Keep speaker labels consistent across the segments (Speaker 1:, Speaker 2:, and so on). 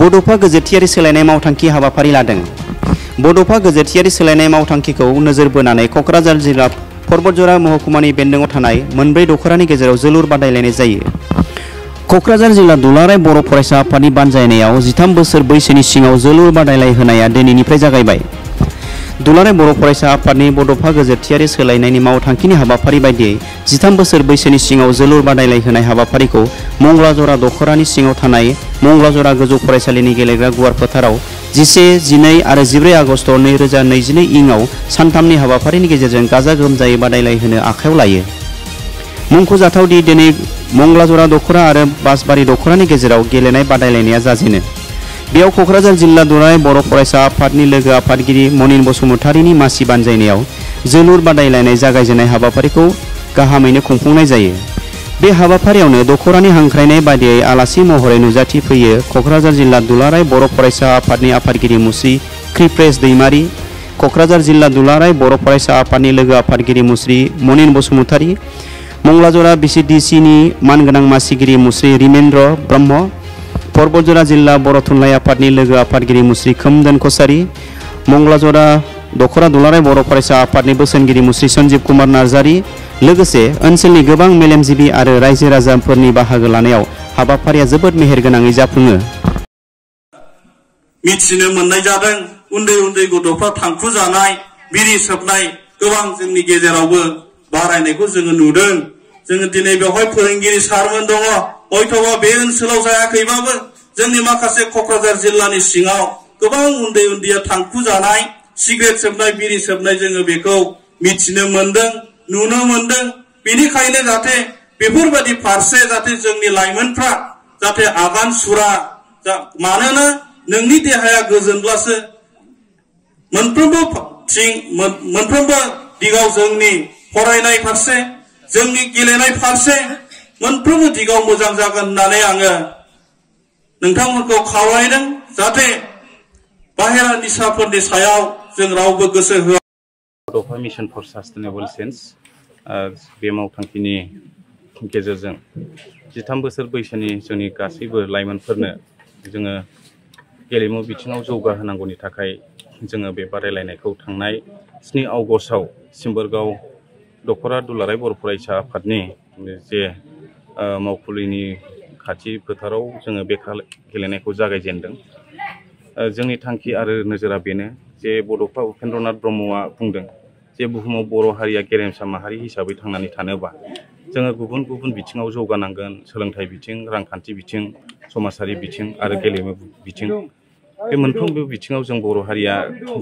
Speaker 1: बड'फा गोजोरथियारि सोलायनाय मावथांखि हाबाफारि लादों। बड'फा गोजोरथियारि सोलायनाय मावथांखिखौ नोजोर बोनानै क'क्राझार जिल्ला परबतजरा महकुमानि बेन्दोङाव थानाय मोनब्रै दख'रानि गेजेराव जोलुर बादायलायनाय जायो। क'क्राझार जिल्ला दुलाराय बर' फरायसा आफादनि बानजायनायाव 13 बोसोर बैसोनि सिङाव जोलुर बादायलाय होनाया दिनैनिफ्राय जागायबाय। दुलाराय बर' फरायसा आफादनि बड'फा गोजोरथियारि सोलायनायनि मावथांखिनि हाबाफारि बायदियै 13 बोसोर बैसोनि सिङाव जोलुर बादायलाय होनाय हाबाफारिखौ मंगलाजरा दख'रानि सिङाव थानाय मंगलाजरा गोजौ फरायसालिनि गेलेग्रा गुवार फोथाराव 11, 12 आरो 14 आगस्ट 2022 इंआव सानथामनि हाबाफारिनि गेजेरजों गाजा गोमजायै बादायलाय होनो आखायाव लायो। मुंख'जाथावदि दिनै मंगलाजरा दख'रा आरो बासबारि दख'रानि गेजेराव गेलेनाय बादायलायनाया जाजेनो। बेयाव क'क्राझार जिल्ला दुलाराय बर' फरायसा आफादनि लोगो आफादगिरि मनिन बसुमतारीनि मासि बानजायनायाव जोलुर बादायलायनाय जागायजेननाय हाबाफारिखौ गाहामैनो खुंफुंनाय जायो। बे हाबाफारियावनो दख'रानि हांख्रायनाय बादियै आलासि महरै नुजाथि फैयो क'क्राझार जिल्ला दुलाराय बर' फरायसा आफादनि आफादगिरि मुस्रि कृपेश दैमारी, क'क्राझार जिल्ला दुलाराय बर' फरायसा आफादनि लोगो आफादगिरि मुस्रि मनिन बसुमतारी, मंगलाजरा BCDCनि मानगोनां मासिगिरि मुस्रि रिमेन्द्र ब्रह्म, परबतजरा जिल्ला बर' थुनलाइ आफादनि लोगो आफादगिरि मुस्रि खोमदोन कसारी, मंगलाजरा दख'रा दुलाराय बर' फरायसा आफादनि बोसोनगिरि मुस्रि सन्जीब कुमार नार्जारी, लोगोसे ओनसोलनि गोबां मेलेमजिबि आरो रायजो राजाफोरनि बाहागो लानायाव हाबाफारिया जोबोद मेहेरगोनाङै जाफुङो।
Speaker 2: मिथिनो मोननाय जादों उन्दै उन्दै गथ'फ्रा थांखु जानाय, बिरि सोबनाय गोबां जोंनि गेजेरावबो बारायनायखौ जोङो नुदों। जोङो दिनै बेवहाय फोरोंगिरि सारमोन दङ। हयथ'बा बे ओनसोलाव जायाखैबाबो जोंनि माखासे क'क्राझार जिल्लानि सिङाव गोबां उन्दै उन्दैया थांखु जानाय, सिगारेट सोबनाय, बिरि सोबनाय जोङो बेखौ मिथिनो मोनदों, नुनो मोनदों। बेनिखायनो जाहाथे बेफोरबायदि फारसे जाहाथे जोंनि लाइमोनफ्रा जाहाथे आगान सुरा, मानोना नोंनि देहाया गोजोनब्लासो मोनफ्रोमबो दिगाव जोंनि फरायनाय फारसे, जोंनि गेलेनाय फारसे मोनफ्रोमबो दिगाव मोजां जागोन होननानै आङो नोंथांमोनखौ खावलायदों। जाहाथे बाहेरा निसाफोरनि सायाव जों रावबो गोसो होआ।
Speaker 3: बड'फा मिशन फर सास्टेनेबल चेन्ज बे मावथांखिनि गेजेरजों 13 बोसोर बैसोनि जोंनि गासैबो लाइमोनफोरनो जोङो गेलेमु बिथिङाव जौगाहोनांगौनि थाखाय जोङो बे बादायलायनायखौ थांनाय 7 आगस्टआव सिम्बोरगाव दख'रा दुलाराय बर' फरायसा आफादनि जे मावखुलिनि खाथि फोथाराव जोङो बे गेलेनायखौ जागायजेनदों। जोंनि थांखि आरो नोजोरा बेनो जे बड'फा उपेन्द्रनाथ ब्रह्मआ बुंदों जे बुहुमाव बर' हारिया गेरेमसा माहारि हिसाबै थांनानै थानोबा जोङो गुबुन गुबुन बिथिङाव जौगानांगोन। सोलोंथाइ बिथिं, रांखान्थि बिथिं, समाजारि बिथिं आरो गेलेमु बिथिं, बे मोनफ्रोमबो बिथिङाव जों बर' हारिया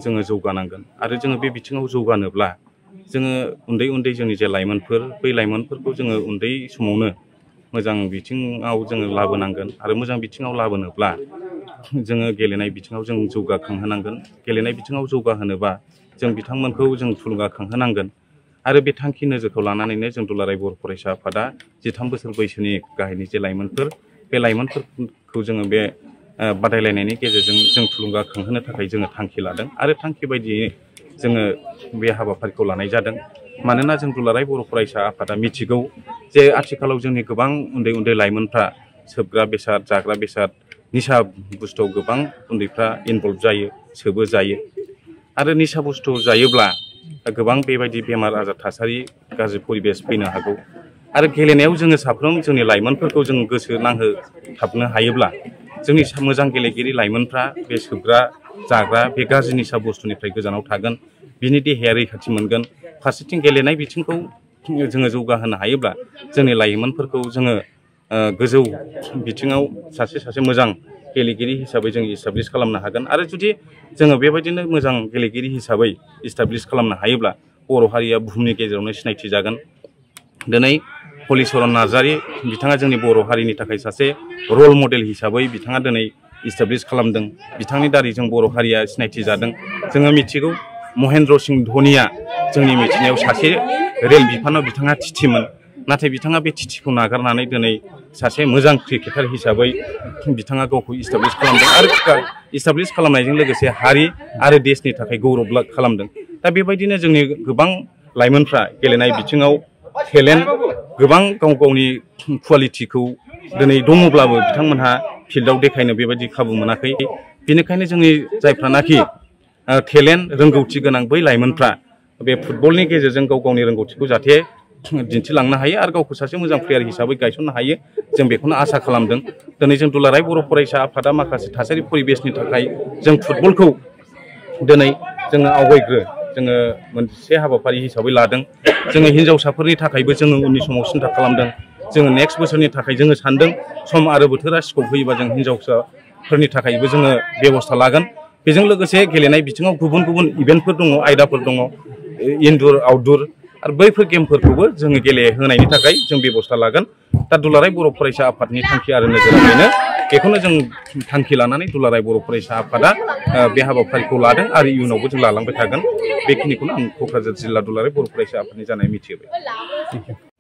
Speaker 3: जोङो जौगानांगोन। आरो जोङो बे बिथिङाव जौगानोब्ला जोङो उन्दै उन्दै जोंनि जे लाइमोनफोर, बै लाइमोनफोरखौ जोङो उन्दै समावनो मोजां बिथिङाव जोङो लाबोनांगोन। आरो मोजां बिथिङाव लाबोनोब्ला जोङो गेलेनाय बिथिङाव जों जौगाखांहोनांगोन। गेलेनाय बिथिङाव जौगाहोनोबा जों बिथांमोनखौ जों थुलुंगाखांहोनांगोन। आरो बे थांखि नोजोरखौ लानानैनो जों दुलाराय बर' फरायसा आफादा 13 बोसोर बैसोनि गाहायनि जे लाइमोनफोर, बे लाइमोनफोरखौ जोङो बे बादायलायनायनि गेजेरजों जों थुलुंगाखांहोनो थाखाय जोङो थांखि लादों। आरो थांखि बायदियै जोङो बे हाबाफारिखौ लानाय जादों। मानोना जों दुलाराय बर' फरायसा आफादा मिथिगौ जे आथिखालाव जोंनि गोबां उन्दै उन्दै लाइमोनफ्रा सोबग्रा बेसाद, जाग्रा बेसाद, निसा बुस्थुआव गोबां उन्दैफ्रा इनभल्भ जायो, सोबो जायो। आरो निसा बुस्थु जायोब्ला गोबां बेबायदि बेमार आजार थासारि, गाज्रि परिबेस फैनो हागौ। आरो गेलेनायाव जोङो साफ्रोम जोंनि लाइमोनफोरखौ जों गोसो नांहोथाबनो हायोब्ला जोंनि मोजां गेलेगिरि लाइमोनफ्रा बे सोबग्रा, जाग्रा, बे गाज्रि निसा बुस्थुनिफ्राय गोजानाव थागोन, बिनि देहाया रैखाथि मोनगोन। फारसेथिं गेलेनाय बिथिंखौ जोङो जौगाहोनो हायोब्ला जोंनि लाइमोनफोरखौ जोङो गोजौ बिथिङाव सासे मोजां गेलेगिरि हिसाबै जों इस्टाब्लिश खालामनो हागोन। आरो जुदि जोङो बेबायदिनो मोजां गेलेगिरि हिसाबै इस्टाब्लिश खालामनो हायोब्ला बर' हारिया बुहुमनि गेजेरावनो सिनायथि जागोन। दिनै हलिचरन नार्जारी बिथाङा जोंनि बर' हारिनि थाखाय सासे रल मडेल हिसाबै बिथाङा दिनै इस्टाब्लिश खालामदों। बिथांनि दारै जों बर' हारिया सिनायथि जादों। जोङो मिथिगौ महेन्द्र सिं धोनीया जोंनि मिथिनायाव सासे रेल बिफानाव बिथाङा थिथिमोन। नाथाय बिथाङा बे थिथिखौ नागारनानै दिनै सासे मोजां क्रिकेटार हिसाबै बिथाङा गावखौ इस्टाब्लिश खालामदों। आरो इस्टाब्लिश खालामनायजों लोगोसे हारि आरो देशनि थाखाय गौरब खालामदों। दा बेबायदिनो जोंनि गोबां लाइमोनफ्रा गेलेनाय बिथिङाव टेलेन्ट, गोबां गाव गावनि कुवालिटिखौ दिनै दङब्लाबो बिथांमोनहा फिल्डआव देखायनो बेबायदि खाबु मोनाखै। बेनिखायनो जोंनि जायफ्रानाखि टेलेन्ट रोंगौथि गोनां बै लाइमोनफ्रा बे फुटबलनि गेजेरजों गाव गावनि रोंगौथिखौ जाहाथे दिन्थिलांनो हायो आरो गावखौ सासे मोजां प्लेयार हिसाबै गायसननो हायो जों बेखौनो आसा खालामदों। दिनै जों दुलाराय बर' फरायसा आफादा माखासे थासारि परिबेसनि थाखाय जों फुटबलखौ दिनै जोङो आवगायग्रो जोङो मोनसे हाबाफारि हिसाबै लादों। जोङो हिन्जावसाफोरनि थाखायबो जोङो उननि समाव सिन्था खालामदों। जोङो नेक्स्ट बोसोरनि थाखाय जोङो सानदों सम आरो बोथोरा स्कप होयोबा जों हिन्जावसाफोरनि थाखायबो जोङो बेबस्था लागोन। बेजों लोगोसे गेलेनाय बिथिङाव गुबुन गुबुन इभेन्टफोर दङ, आयदाफोर दङ, इनडुर आउटडुर आरो बैफोर गेमफोरखौबो जोङो गेलेहोनायनि थाखाय जों बेबस्था लागोन। दा दुलाराय बर' फरायसा आफादनि थांखि आरो नोजोरा बेनो, बेखौनो जों थांखि लानानै दुलाराय बर' फरायसा आफादा बे हाबाफारिखौ लादों आरो इयुनावबो जों लालांबाय थागोन। बेखिनिखौनो आं क'क्राझार जिल्ला दुलाराय बर' फरायसा आफादनि जानाय मिथिहोबाय।